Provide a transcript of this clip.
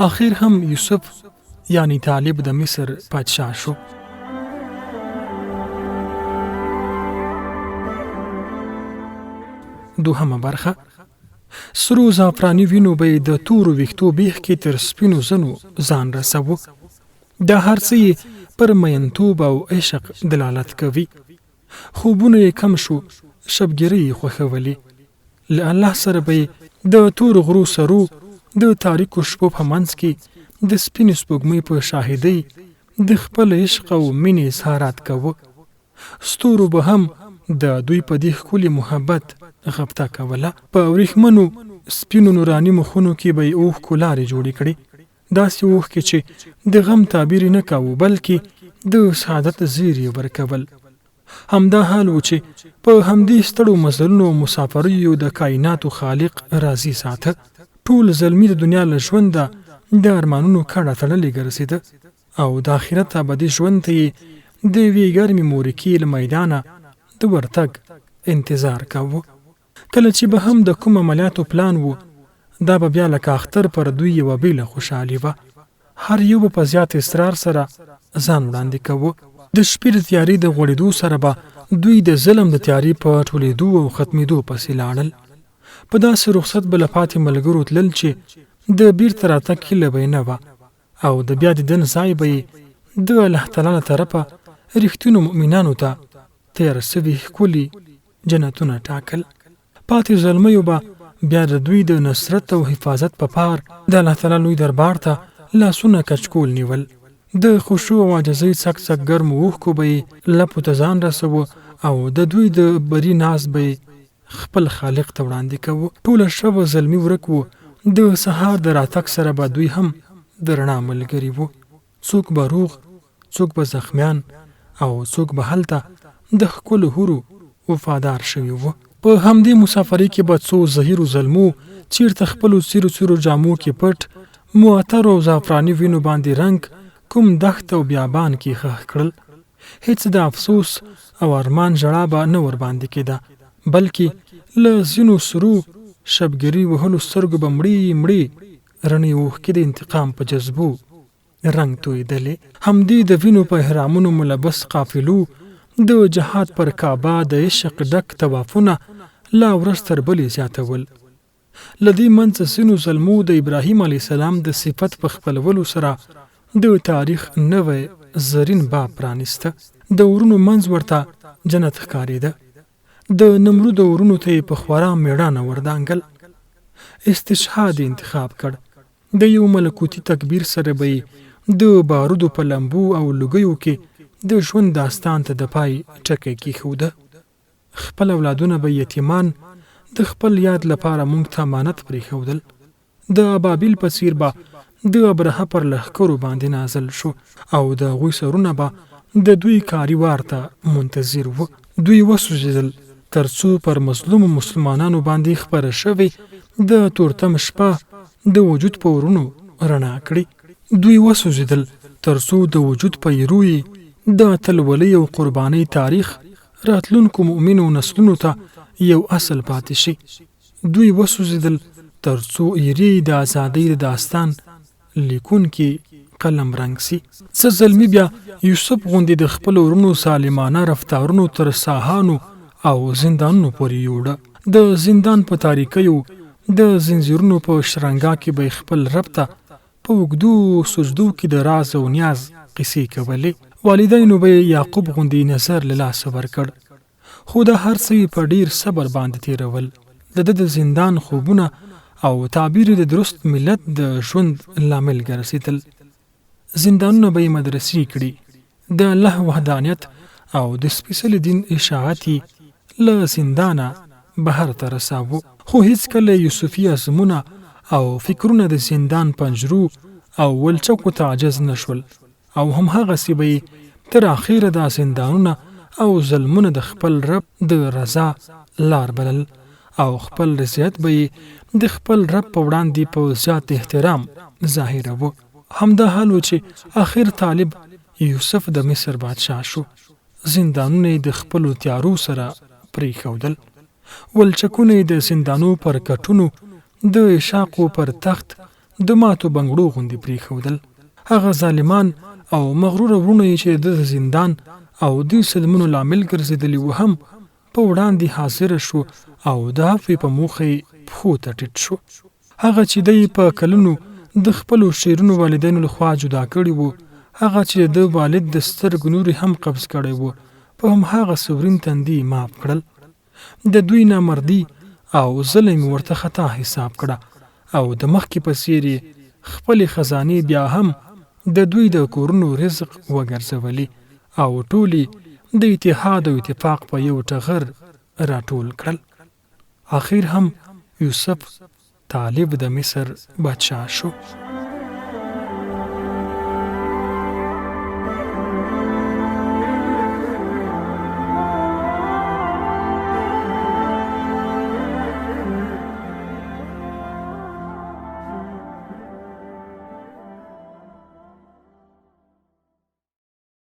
اخر هم یوسف یعنی طالب د مصر پادشاه شو. دوهمه برخه سرو زعفراني وینو به یې د تورو ویښتو بیخ کې تر سپینو زنو ځان رسوو. دا هر څه یې پر مینتوب او عشق دلالت کوي. خوبونه یې کم شو، شبګیرۍ یې خوښولې. له الله سره به یې د تورو غرو سرو د تاریکو شپو په منځ کې د سپینې سپوږمۍ په شاهدۍ د خپل عشق او مینې اظهارات کاوه. ستورو به هم د دوی په دې ښکلي محبت غبطه کوله. په وریښمنو سپینو نوراني مخونو کې به یې اوښکو لارې جوړې کړې، داسې اوښکې چې د غم تعبیر یې نه کاوه، بلکې د سعادت زیری یې ورکول. همدا حال و چې په همدې ستړو مزلونو او مسافریو د کایناتو خالق راضي ساته. ټول زلمي د دنیا له ژونده د ارمانونو کډه تړلې ګرځېده او د آخرت ابدي ژوند ته یې د یوې ګرمې مورکې له میدانه د ورتګ انتظار کاوه. کله چې به هم د کوم عملیاتو پلان و، دا به بیا لکه اختر پر دوی یوه بېله خوشحالي وه. هر یو به په زیات اصرار سره ځان وړاندې کاوه. د شپې د تیارې د غوړېدو سره به دوی د ظلم د تیارې په ټولېدو او ختمېدو پسې لاړل. په داسې رخصت به له پاتې ملګرو تلل چې د بیرته راتګ هیله به یې نه وه او د بیا دیدن ځای به یې د الله تعالی له طرفه رښتینو مؤمنانو ته تیار سوي ښکلي جنتونه ټاکل. پاتې زلمیو به بیا د دوی د نصرت او حفاظت په پار د الله تعالی لوی دربار ته لاسونه کچکول نیول. د خشوع او عاجزۍ څک څک ګرمو اوښکو به یې لپو ته ځان رسوه او د دوی د بري ناز به یې خپل خالق ته وړاندې کوه. ټوله شپه به زلمي ورک وو، د سهار د راتګ سره به دوی هم د رڼا ملګري وو. څوک به روغ، څوک به زخمیان او څوک به هلته د ښکلو حورو وفادار شوي وو. په همدې مسافرۍ کې به څو زهیرو زلمو چیرته خپلو څیرو څیرو جامو کې پټ، معطرو او زعفراني وینو باندې رنګ کوم دښت او بیابان کې ښخ کړل. هیڅ د افسوس او ارمان ژړا به نه ورباندې کېده، بلکې له ځینو سرو شبګري وهلو سترګو به مړې مړې رڼې اوښکې د انتقام په جذبو رنګ تویدلې. همدې د وینو په احرامونو ملبس قافلو د جهاد پر کعبه د عشق ډک طوافونه لا ورځ تر بلې زیاتول. له دې منځه ځینو زلمو د ابراهیم علیه السلام د صفت په خپلولو سره د تاریخ نوی زرین باب پرانیسته. د اورونو منځ ورته جنت ښکارېده. د نمرود اورونو ته یې په خورا مېړانه وردانګل. استشهاد یې انتخاب کړ. د یو ملکوتي تکبیر سره به یې د بارودو په لمبو او لوګیو کې د ژوند داستان ته د پای ټکی کېښوده. خپل اولادونه به یې یتیمان د خپل یاد لپاره مونږ ته امانت پرېښودل. د ابابیل په څیر به د ابرهه پر لښکرو باندې نازل شو او د هغوی سرونه به د دوی کاري وار ته منتظر وو. دوی وسوځېدل تر څو پر مظلومو مسلمانانو باندې خپره شوې د تورتم شپه د وجود په اورونو رڼا کړي. دوی وسوځېدل تر څو د وجود په ایرو یې د اتلولۍ او قربانۍ تاریخ راتلونکو مؤمنو نسلونو ته یو اصل پاتې شي. دوی وسوځېدل تر څو ایرې د ازادۍ د داستان لیکونکي قلم رنګ سي. څه زلمي بیا یوسف غوندې د خپلو وروڼو ظالمانه رفتارونو تر ساهانو او زندانونو پورې یوړه. د زندان په تاریکیو، د زنځیرونو په شرنګا کې به یې خپل رب ته په اوږدو سجدو کې د راز او نیاز قصې کولې. والدینو به یې یعقوب غوندې نظر له لاسه ورکړ. خو دا هر څه یې په ډیر صبر باندې تیرول. د ده د زندان خوبونه او تعبیر د درست ملت د ژوند لامل ګرځیدل. زندانونه به یې مدرسې کړي، د الله وحدانیت او د سپیڅلي دین اشاعت یې له زندانه بهر ته رساوه. خو هیڅکله یې یوسفي عزمونه او فکرونه د زندان پنجرو او ولچکو ته عاجز نه شول. او هم هغسې به یې تر اخیره دا زندانونه او ظلمونه د خپل رب د رضا لار بلل او خپل رضایت به یې د خپل رب په وړاندې په زیات احترام ظاهروه. همدا حال و چې اخر طالب یوسف د مصر بادشاه شو. زندانونه یې د خپلو تیارو سره پرېښودل. ولچکونه یې د زندانو پر کټونو د عشاقو پر تخت د ماتو بنګړو غوندې پرېښودل. هغه ظالمان او مغروره وروڼه یې چې د ده د زندان او دې صدمونو لامل ګرځېدلي وو هم په وړاندې حاضر شو او د عفوې په موخه یې پښو ته ټیټ شو. هغه چې دی یې په کلونو د خپلو شیرینو والدینو له خوا جدا کړي وو، هغه چې د ده والد د سترګو نور یې هم قبض کړی و، په هم هغه سورین تندي یې معاف کړل. د دوی نامردي او ظلم یې ورته خطا حساب کړه او د مخکې په څېر یې خپلې خزانې بیا هم د دوی د کورونو رزق وګرځولې او ټول یې د اتحاد او اتفاق په یو ټغر راټول کړل. اخر هم یوسف طالب د مصر بادشاه شو.